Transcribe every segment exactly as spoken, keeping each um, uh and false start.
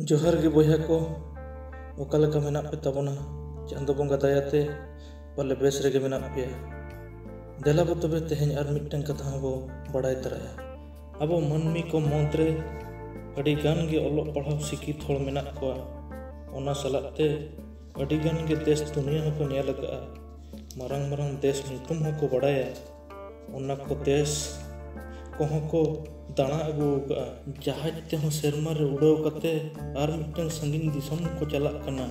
ᱡᱚᱦᱟᱨ ᱜᱮ ᱵᱚᱭᱦᱟ ᱠᱚ, ᱚᱠᱟ ᱞᱮᱠᱟ ᱢᱮᱱᱟᱜ ᱯᱮ ᱛᱟᱵᱚᱱᱟ? ᱪᱟᱸᱫᱚ ᱵᱚᱸᱜᱟ ᱫᱟᱭᱟᱛᱮ ᱯᱟᱞᱮ ᱵᱮᱥ ᱨᱮᱜᱮ ᱢᱮᱱᱟᱜ ᱯᱮᱭᱟ᱾ ᱫᱮᱞᱟ ᱵᱚ ᱛᱚᱵᱮ ᱛᱮᱦᱮᱧ ᱟᱨ ᱢᱤᱫᱴᱟᱝ ᱠᱟᱛᱷᱟ ᱦᱚᱸ ᱵᱚ ᱵᱟᱲᱟᱭ ᱛᱟᱨᱟᱭᱟ᱾ ᱟᱵᱚ ᱢᱟᱹᱱᱢᱤ ᱠᱚ ᱢᱩᱫᱽ ᱨᱮ ᱟᱹᱰᱤ ᱜᱟᱱ ᱜᱮ ᱚᱞᱚᱜ ᱯᱟᱲᱦᱟᱣ ᱥᱤᱠᱷᱤᱛ ᱦᱚᱲ ᱢᱮᱱᱟᱜ ᱠᱚᱣᱟ᱾ ᱚᱱᱟ ᱥᱟᱞᱟᱜ ᱛᱮ ᱟᱹᱰᱤ ᱜᱟᱱ ᱜᱮ ᱫᱮᱥ ᱫᱩᱱᱤᱭᱟᱹ ᱦᱚᱸᱠᱚ ᱧᱮᱞ ᱟᱠᱟᱫᱼᱟ, ᱢᱟᱨᱟᱝ ᱢᱟᱨᱟᱝ ᱫᱮᱥ ᱧᱩᱛᱩᱢ ᱦᱚᱸᱠᱚ ᱵᱟᱲᱟᱭᱟ᱾ ᱚᱱᱟ ᱠᱚ ᱫᱮᱥ ᱠᱚᱦᱚᱸ ᱠᱚ ᱫᱟᱬᱟ ᱟᱹᱜᱩ ᱟᱠᱟᱫᱼᱟ᱾ ᱡᱟᱦᱟᱡᱽ ᱛᱮᱦᱚᱸ ᱥᱮᱨᱢᱟ ᱨᱮ ᱩᱰᱟᱹᱣ ᱠᱟᱛᱮ ᱟᱨ ᱢᱤᱫᱴᱟᱝ ᱥᱟᱺᱜᱤᱧ ᱫᱤᱥᱚᱢ ᱠᱚ ᱪᱟᱞᱟᱜ ᱠᱟᱱᱟ᱾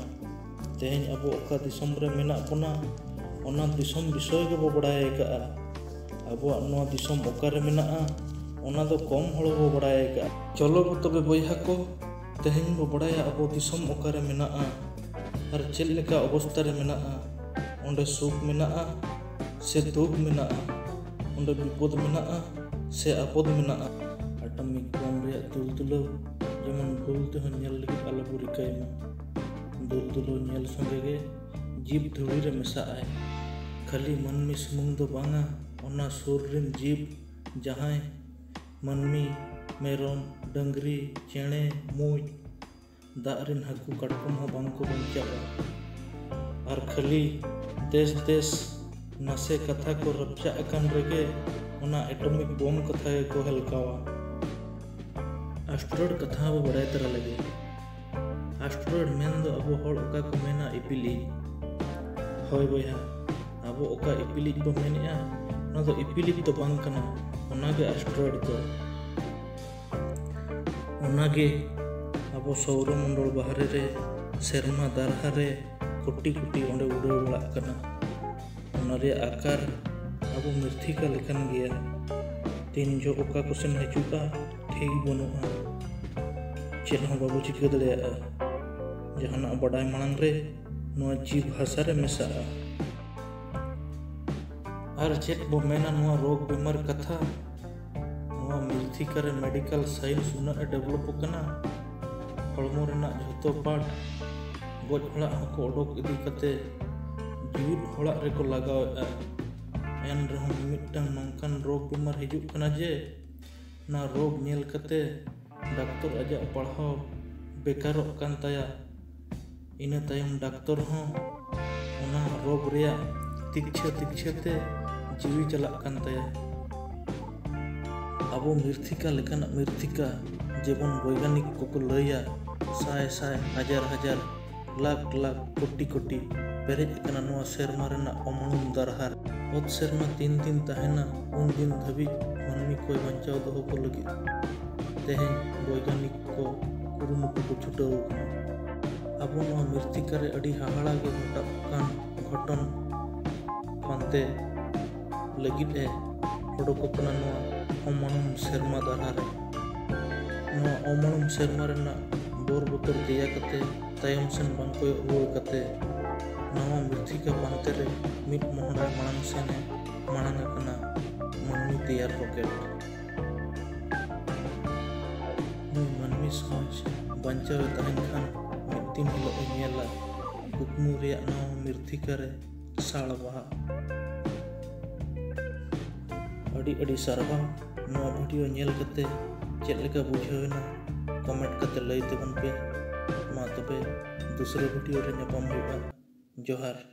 ᱛᱮᱦᱮᱧ ᱟᱵᱚ ᱚᱠᱟ ᱫᱤᱥᱚᱢ ᱨᱮ ᱢᱮᱱᱟᱜ ᱵᱚᱱᱟ, ᱚᱱᱟ ᱫᱤᱥᱚᱢ ᱵᱤᱥᱚᱭ ᱜᱮᱵᱚ ᱵᱟᱲᱟᱭ ᱟᱠᱟᱫᱼᱟ᱾ ᱟᱵᱚᱣᱟᱜ ᱱᱚᱣᱟ ᱫᱤᱥᱚᱢ ᱚᱠᱟᱨᱮ ᱢᱮᱱᱟᱜᱼᱟ, ᱚᱱᱟ ᱫᱚ ᱠᱚᱢ ᱦᱚᱲ ᱵᱚ ᱵᱟᱲᱟᱭ ᱟᱠᱟᱫᱼᱟ᱾ ᱪᱚᱞᱚ ᱵᱚ ᱛᱚᱵᱮ ᱵᱚᱭᱦᱟ ᱠᱚ, ᱛᱮᱦᱮᱧ ᱵᱚ ᱵᱟᱲᱟᱭᱟ ᱟᱵᱚ ᱫᱤᱥᱚᱢ ᱚᱠᱟᱨᱮ ᱢᱮᱱᱟᱜᱼᱟ ᱟᱨ ᱪᱮᱫ ᱞᱮᱠᱟ ᱚᱵᱚᱥᱛᱟ ᱨᱮ ᱢᱮᱱᱟᱜᱼᱟ᱾ ᱚᱸᱰᱮ ᱥᱩᱠ ᱢᱮᱱᱟᱜᱼᱟ ᱥᱮ ᱫᱩᱠ ᱢᱮᱱᱟᱜᱼᱟ, ᱚᱸᱰᱮ ᱵᱤᱯᱚᱫ ᱢᱮᱱᱟᱜᱼᱟ ᱥᱮ ᱟᱯᱚᱫ ᱢᱮᱱᱟᱜᱼᱟ᱾ ᱟᱴᱚᱢᱤᱠ ᱵᱚᱢ ᱨᱮᱭᱟᱜ ᱫᱩᱞᱫᱩᱞᱟᱹᱣ ᱡᱮᱢᱚᱱ ᱵᱷᱩᱞ ᱛᱮᱦᱚᱸ ᱧᱮᱞ ᱞᱟᱹᱜᱤᱫ ᱟᱞᱚᱵᱚ ᱨᱤᱠᱟᱹᱭ ᱢᱟ᱾ ᱫᱩᱞᱫᱩᱞᱟᱹᱣ ᱧᱮᱞ ᱥᱚᱸᱜᱮ ᱜᱮ ᱡᱤᱵᱽ ᱫᱷᱩᱲᱤ ᱨᱮ ᱢᱮᱥᱟᱜ ᱟᱭ᱾ ᱠᱷᱟᱹᱞᱤ ᱢᱟᱹᱱᱢᱤ ᱥᱩᱢᱩᱝ ᱫᱚ ᱵᱟᱝᱟ, ᱚᱱᱟ ᱥᱩᱨ ᱨᱮᱱ ᱡᱤᱵᱽ, ᱡᱟᱦᱟᱸᱭ ᱢᱟᱹᱱᱢᱤ, ᱢᱮᱨᱚᱢ, ᱰᱟᱹᱝᱨᱤ, ᱪᱮᱬᱮ, ᱢᱩᱡ, ᱫᱟᱜ ᱨᱮᱱ ᱦᱟᱹᱠᱩ ᱠᱟᱴᱠᱚᱢ ᱦᱚᱸ ᱵᱟᱝ ᱠᱚ ᱵᱟᱧᱪᱟᱜᱼᱟ᱾ ᱟᱨ ᱠᱷᱟᱹᱞᱤ ᱫᱮᱥ ᱫᱮᱥ ᱱᱟᱥᱮ ᱠᱟᱛᱷᱟ ᱠᱚ ᱨᱟᱯᱪᱟᱜ ᱟᱠᱟᱱ ᱨᱮᱜᱮ ᱚᱱᱟ ᱮᱴᱚᱢᱤᱠ ᱵᱚᱢ ᱠᱟᱛᱷᱟ ᱜᱮᱠᱚ ᱦᱮᱞᱠᱟᱣᱟ᱾ ᱟᱥᱴᱨᱚᱭᱮᱰ ᱠᱟᱛᱷᱟ ᱦᱚᱸ ᱵᱚ ᱵᱟᱲᱟᱭ ᱛᱟᱨᱟ ᱞᱮᱜᱮ᱾ ᱟᱥᱴᱨᱚᱭᱮᱰ ᱢᱮᱱ ᱫᱚ ᱟᱵᱚ ᱦᱚᱲ ᱚᱠᱟ ᱠᱚ ᱢᱮᱱᱟ ᱤᱯᱤᱞᱤᱡ᱾ ᱦᱳᱭ ᱵᱚᱭᱦᱟ, ᱟᱵᱚ ᱚᱠᱟ ᱤᱯᱤᱞᱤᱡ ᱵᱚ ᱢᱮᱱᱮᱜᱼᱟ, ᱚᱱᱟ ᱫᱚ ᱤᱯᱤᱞᱤᱡ ᱫᱚ ᱵᱟᱝ ᱠᱟᱱᱟ, ᱚᱱᱟᱜᱮ ᱟᱥᱴᱨᱚᱭᱮᱰ ᱫᱚ᱾ ᱚᱱᱟᱜᱮ ᱟᱵᱚ ᱥᱚᱣᱨᱚᱢᱚᱱᱰᱚᱞ ᱵᱟᱦᱨᱮ ᱨᱮ, ᱥᱮᱨᱢᱟ ᱫᱟᱨᱦᱟ ᱨᱮ ᱠᱳᱴᱤ ᱠᱳᱴᱤ ᱚᱸᱰᱮ ᱩᱰᱟᱹᱣ ᱵᱟᱲᱟᱜ ᱠᱟᱱᱟ᱾ ᱚᱱᱟ ᱨᱮᱭᱟᱜ ᱟᱠᱟᱨ ᱟᱵᱚ ᱢᱨᱤᱛᱷᱤᱠᱟ ᱞᱮᱠᱟᱱ ᱜᱮᱭᱟ᱾ ᱛᱤᱱ ᱡᱚᱦᱚᱜ ᱚᱠᱟ ᱠᱚᱥᱮᱱ ᱦᱤᱡᱩᱜᱼᱟ, ᱴᱷᱤᱠ ᱵᱟᱹᱱᱩᱜᱼᱟ᱾ ᱪᱮᱫ ᱦᱚᱸ ᱵᱟᱵᱚ ᱪᱤᱠᱟᱹ ᱫᱟᱲᱮᱭᱟᱜᱼᱟ᱾ ᱡᱟᱦᱟᱱᱟᱜ ᱵᱟᱰᱟᱭ ᱢᱟᱲᱟᱝ ᱨᱮ ᱱᱚᱣᱟ ᱡᱤᱵᱽ ᱦᱟᱥᱟ ᱨᱮ ᱢᱮᱥᱟᱜᱼᱟ᱾ ᱟᱨ ᱪᱮᱫ ᱵᱚ ᱢᱮᱱᱟ ᱱᱚᱣᱟ ᱨᱳᱜᱽ ᱵᱤᱢᱟᱨ ᱠᱟᱛᱷᱟ? ᱱᱚᱣᱟ ᱢᱨᱤᱛᱷᱤᱠᱟ ᱨᱮ ᱢᱮᱰᱤᱠᱟᱞ ᱥᱟᱭᱮᱱᱥ ᱩᱱᱟᱹᱜ ᱮ ᱰᱮᱵᱷᱞᱚᱯ ᱟᱠᱟᱱᱟ, ᱦᱚᱲᱢᱚ ᱨᱮᱱᱟᱜ ᱡᱷᱚᱛᱚ ᱯᱟᱨᱴ ᱜᱚᱡ ᱦᱚᱲᱟᱜ ᱦᱚᱸᱠᱚ ᱚᱰᱚᱠ ᱤᱫᱤ ᱠᱟᱛᱮ ᱡᱤᱣᱤᱫ ᱦᱚᱲᱟᱜ ᱨᱮᱠᱚ ᱞᱟᱜᱟᱣᱮᱫᱼᱟ᱾ ᱮᱱ ᱨᱮᱦᱚᱸ ᱢᱤᱢᱤᱫᱴᱟᱝ ᱱᱚᱝᱠᱟᱱ ᱨᱳᱜᱽ ᱵᱤᱢᱟᱨ ᱦᱤᱡᱩᱜ ᱠᱟᱱᱟ ᱡᱮ ᱚᱱᱟ ᱨᱳᱜᱽ ᱧᱮᱞ ᱠᱟᱛᱮ ᱰᱟᱠᱛᱚᱨ ᱟᱡᱟᱜ ᱯᱟᱲᱦᱟᱣ ᱵᱮᱠᱟᱨᱚᱜ ᱠᱟᱱ ᱛᱟᱭᱟ᱾ ᱤᱱᱟᱹ ᱛᱟᱭᱚᱢ ᱰᱟᱠᱛᱚᱨ ᱦᱚᱸ ᱚᱱᱟ ᱨᱳᱜᱽ ᱨᱮᱭᱟᱜ ᱛᱤᱠᱪᱷᱟᱹ ᱛᱤᱠᱪᱷᱟᱹ ᱛᱮ ᱡᱤᱣᱤ ᱪᱟᱞᱟᱜ ᱠᱟᱱ ᱛᱟᱭᱟ᱾ ᱟᱵᱚ ᱢᱤᱨᱛᱷᱤᱠᱟ ᱞᱮᱠᱟᱱᱟᱜ ᱢᱤᱨᱛᱷᱤᱠᱟ, ᱡᱮᱢᱚᱱ ᱵᱳᱭᱜᱟᱱᱤᱠ ᱠᱚᱠᱚ ᱞᱟᱹᱭᱟ, ᱥᱟᱭ ᱥᱟᱭ, ᱦᱟᱡᱟᱨ ᱦᱟᱡᱟᱨ, ᱞᱟᱠᱷ ᱞᱟᱠᱷ, ᱠᱳᱴᱤ ᱠᱳᱴᱤ ᱯᱮᱨᱮᱡ ᱟᱠᱟᱱᱟ ᱱᱚᱣᱟ ᱥᱮᱨᱢᱟ ᱨᱮᱱᱟᱜ ᱚᱢᱚᱱᱩᱢ ᱫᱟᱨᱦᱟ ᱨᱮ᱾ ᱚᱛ ᱥᱮᱨᱢᱟ ᱛᱤᱱ ᱫᱤᱱ ᱛᱟᱦᱮᱱᱟ, ᱩᱱ ᱫᱤᱱ ᱫᱷᱟᱹᱵᱤᱡ ᱢᱟᱹᱱᱢᱤ ᱠᱚᱭ ᱵᱟᱧᱪᱟᱣ ᱫᱚᱦᱚ ᱠᱚ ᱞᱟᱹᱜᱤᱫ ᱛᱮᱦᱮᱧ ᱵᱳᱭᱜᱟᱱᱤᱠ ᱠᱚ ᱠᱩᱨᱩᱢᱩᱴᱩ ᱠᱚ ᱪᱷᱩᱴᱟᱹᱣ ᱟᱠᱟᱱᱟ᱾ ᱟᱵᱚ ᱱᱚᱣᱟ ᱢᱤᱨᱛᱷᱤᱠᱟ ᱨᱮ ᱟᱹᱰᱤ ᱦᱟᱦᱟᱲᱟ ᱜᱮ ᱜᱷᱚᱴᱟᱜ ᱠᱟᱱ ᱜᱷᱚᱴᱚᱱ ᱯᱟᱱᱛᱮ ᱞᱟᱹᱜᱤᱫ ᱮ ᱚᱰᱚᱠ ᱟᱠᱟᱱᱟ ᱱᱚᱣᱟ ᱚᱢᱚᱱᱚᱢ ᱥᱮᱨᱢᱟ ᱫᱟᱨᱦᱟ ᱨᱮ᱾ ᱱᱚᱣᱟ ᱚᱢᱚᱱᱚᱢ ᱥᱮᱨᱢᱟ ᱨᱮᱱᱟᱜ ᱵᱚᱨ ᱵᱚᱛᱚᱨ ᱫᱮᱭᱟ ᱠᱟᱛᱮ, ᱛᱟᱭᱚᱢ ᱥᱮᱱ ᱵᱟᱝ ᱠᱚᱭᱚᱜ ᱨᱩᱣᱟᱹᱲ ᱠᱟᱛᱮ, ᱱᱟᱣᱟ ᱢᱤᱨᱛᱷᱤᱠᱟ ᱯᱟᱱᱛᱮ ᱨᱮ ᱢᱤᱫ ᱢᱚᱦᱰᱟ ᱢᱟᱲᱟᱝ ᱥᱮᱱ ᱮ ᱢᱟᱲᱟᱝ ᱟᱠᱟᱱᱟ ᱢᱟᱹᱱᱢᱤ ᱛᱮᱭᱟᱨ ᱨᱚᱠᱮᱴ᱾ ᱱᱩᱭ ᱢᱟᱹᱱᱢᱤ ᱥᱚᱢᱟᱡᱽ ᱵᱟᱧᱪᱟᱣ ᱮ ᱛᱟᱦᱮᱱ ᱠᱷᱟᱱ, ᱢᱤᱫ ᱫᱤᱱ ᱦᱤᱞᱳᱜ ᱮ ᱧᱮᱞᱟ ᱠᱩᱠᱢᱩ ᱨᱮᱭᱟᱜ ᱱᱟᱣᱟ ᱢᱤᱨᱛᱷᱤᱠᱟ ᱨᱮ ᱥᱟᱲ ᱵᱟᱦᱟ᱾ ᱟᱹᱰᱤ ᱟᱹᱰᱤ ᱥᱟᱨᱦᱟᱣ ᱱᱚᱣᱟ ᱵᱷᱤᱰᱤᱭᱳ ᱧᱮᱞ ᱠᱟᱛᱮ᱾ ᱪᱮᱫ ᱞᱮᱠᱟ ᱵᱩᱡᱷᱟᱹᱣ ᱮᱱᱟ, ᱠᱚᱢᱮᱱᱴ ᱠᱟᱛᱮ ᱞᱟᱹᱭ ᱛᱟᱵᱚᱱ ᱯᱮ᱾ ᱢᱟ ᱛᱚᱵᱮ, ᱫᱩᱥᱨᱟᱹ ᱵᱷᱤᱰᱤᱭᱳ ᱨᱮ ᱧᱟᱯᱟᱢ ᱦᱩᱭᱩᱜᱼᱟ᱾ ᱡᱚᱦᱟᱨ᱾